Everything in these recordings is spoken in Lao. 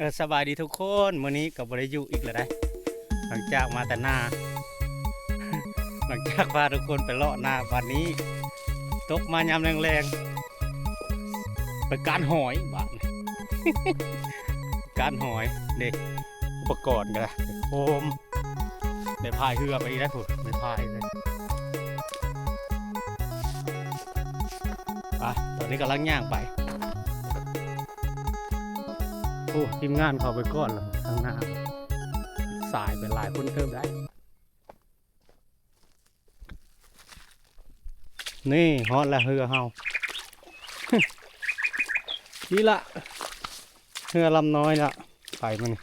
ເອີ ສະບາຍດີທຸກຄົນ, ມື້ນີ້ກໍບໍ່ໄດ້ຢູ່ອີກແລ້ວໃດ໋ ຫຼັງຈາກມາແຕ່ນາ ຫຼັງຈາກພາທຸກຄົນໄປເລາະນາ ບາດນີ້ຕົກມາຍາມແລງໆ ໄປການຫອຍບາດນີ້ ການຫອຍເດ້ ອຸປະກອນກໍໄດ້ ໂຄມ ໄດ້ພາຍເຮືອໄປອີກແລ້ວພຸ້ນ ໄດ້ພາຍເລີຍ ໄປ ຕອນນີ້ກຳລັງຍ່າງໄປ ໂອ້ ທີມງານເຂົ້າໄປກ່ອນລະ ທາງໜ້າສາຍໄປຫຼາຍຄົນເຕີບໄດ໋ ນີ້ຮອດແລ້ວເຮືອເຮົາ ນີ້ລະ ເຮືອລຳນ້ອຍລະ ໄປມື້ນີ້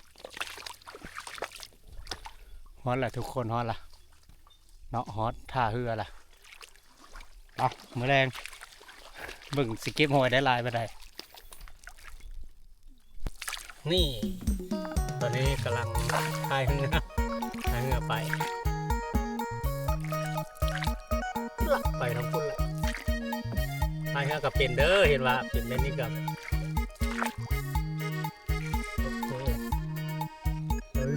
ຮອດລະທຸກຄົນ ຮອດລະເນາະ ຮອດທ່າເຮືອລະ ໄປ ມື້ແລງເບິ່ງຊິເກັບຫອຍໄດ້ຫຼາຍປານໃດ ນີ້ ຕອນນີ້ກຳລັງພາຍເຮືອ ພາຍເຮືອໄປ ລະໄປທາງພຸ້ນລະ ພາຍເຮືອກໍເປັນເດີ ເຫັນວ່າເປັນແບບນີ້ກໍ ໂອເຄ ເອີຍ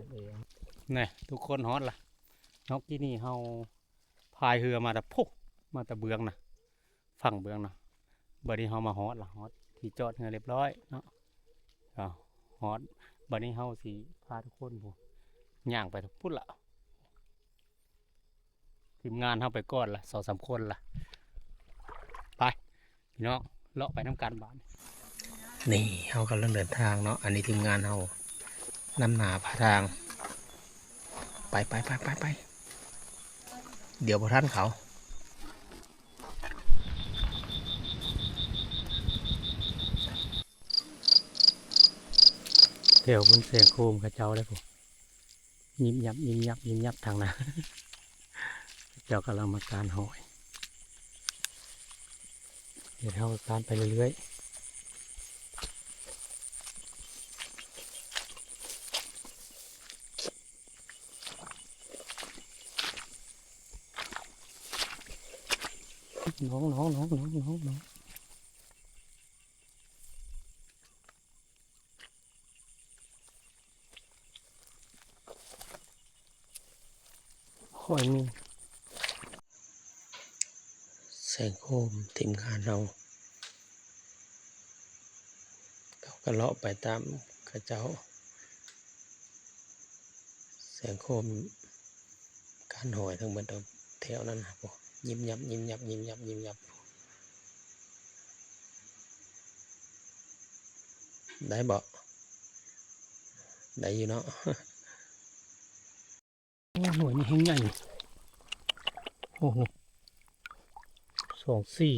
ເອີ ແນ່ ທຸກຄົນຮອດລະເນາະ ກີ້ນີ້ເຮົາພາຍເຮືອມາແຕ່ພຸ້ນ ມາແຕ່ເບື້ອງນະ ຝັ່ງເບື້ອງນະ ບາດນີ້ເຮົາມາຮອດລະ ຮອດທີ່ຈອດເຮືອລຽບຮ້ອຍເນາະ ເອົາ ຮອດ ບາດນີ້ເຮົາຊິພາທຸກຄົນພຸ້ນ ຍ່າງໄປພຸ້ນລະ ທີມງານເຮົາໄປກ່ອນລະ ສອງສາມຄົນລະ ໄປ ພີ່ນ້ອງ ເລາະໄປນຳກັນບາດນີ້ ນີ້ເຮົາກຳລັງເດີນທາງເນາະ ອັນນີ້ທີມງານເຮົານຳໜ້າພາທາງ ໄປໆໆໆໆ ດຽວບໍ່ທັນເຂົາ ແຖວພຸ້ນແສງໂຄມເຂົາເຈົ້າເດ້ພຸ້ນ ຍິບຍັບ ຍິບຍັບ ຍິບຍັບທາງໜ້າ ເຂົາເຈົ້າກຳລັງມາການຫອຍ ດຽວເຮົາການໄປເລື້ອຍໆ ນ້ອງໆໆໆໆ ຂ້ອຍມີ ແສງໂຄມທີມງານເຮົາ ເຂົາກໍເລາະໄປຕາມເຂົາເຈົ້າ ແສງໂຄມການຫອຍທັງເບິດແຖວນັ້ນນະ ຍິບຍັບ ຍິບຍັບ ຍິບຍັບ ຍິບຍັບ ໄດ້ບໍ່? ໄດ້ຢູ່ເນາະ. ໂອ້ ໜ່ວຍນີ້ແຮງໃຫຍ່ ໂອ້ ນີ້ ສອງ ສີ່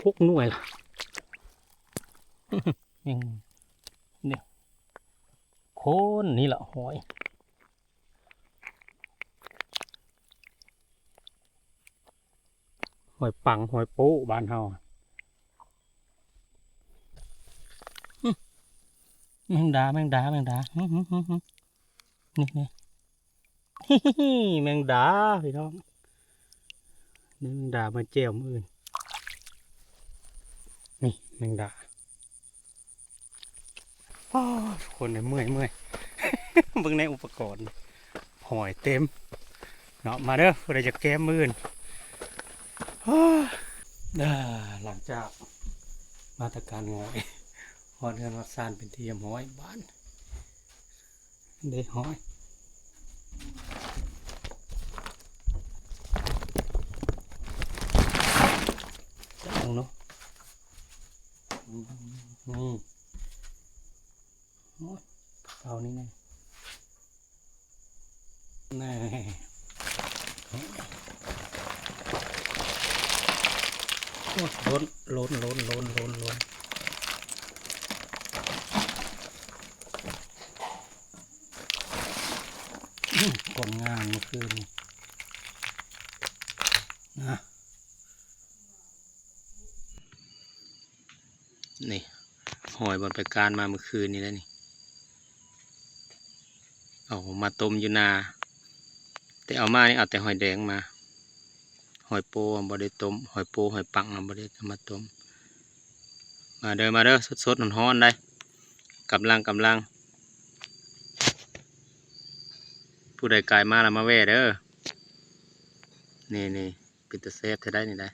ຫົກໜ່ວຍລະ ນີ້ ນີ້ ໂຄນນີ້ລະຫອຍ ຫອຍປັງ ຫອຍໂປ້ບ້ານເຮົາ ອື ແມງດາ ແມງດາ ແມງດາ ອື ອື ອື ນີ້ ນີ້ ແມງດາພີ່ນ້ອງ ໄດ້ແມງດາມາແຈ່ວມື້ອື່ນ ນີ້ແມງດາ ປ້າ ທຸກຄົນເອີຍ ເມື່ອຍ ເມື່ອຍ ເບິ່ງໃນອຸປະກອນ ຫອຍເຕັມເນາະ ມາເດີ ຜູ້ໃດຢາກແກ້ມມື້ອື່ນ ອາ ຫຼັງຈາກມາແຕ່ການຫອຍ ຮອດເຮືອນຮອດຊານເປັນທີ່ຮຽບຮ້ອຍບາດ ໄດ້ຫອຍ ຈັບເບິ່ງເນາະ ນີ້ ໂອ້ຍ ເອົານີ້ແນ່ ແນ່ ໂອ້ຍ ລົ້ນ ລົ້ນ ລົ້ນ ລົ້ນ ລົ້ນ ລົ້ນ ຜົນງານມື້ຄືນນີ້ ນະ. ນີ້ ຫອຍບ່ອນໄປການມາມື້ຄືນນີ້ແຫຼະນີ້ ເອົາມາຕົ້ມຢູ່ນາ ແຕ່ເອົາມານີ້ເອົາແຕ່ຫອຍແດງມາ ຫອຍໂປ້ບໍ່ໄດ້ຕົ້ມ ຫອຍໂປ້ ຫອຍປັງນະ ບໍ່ໄດ້ເອົາມາຕົ້ມ ມາເດີ ມາເດີ ສົດໆ ຮ້ອນໆ ໄດ໋ ກຳລັງ ກຳລັງ ຜູ້ໃດກາຍມາລະມາແວ່ເດີ ນີ້ໆ ເປັນຕາແຊບແທ້ໄດ໋ນີ້ໄດ໋.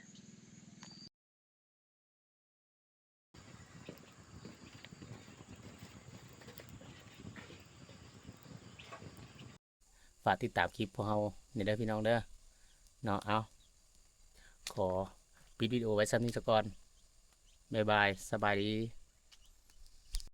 ຝາກຕິດຕາມຄລິບພວກເຮົາແດ່ເດີພີ່ນ້ອງເດີ ເນາະ ເອົາ ຂໍປິດວິດີໂອໄວ້ສ່ຳນີ້ສາກ່ອນ ບາຍບາຍ ສະບາຍດີ.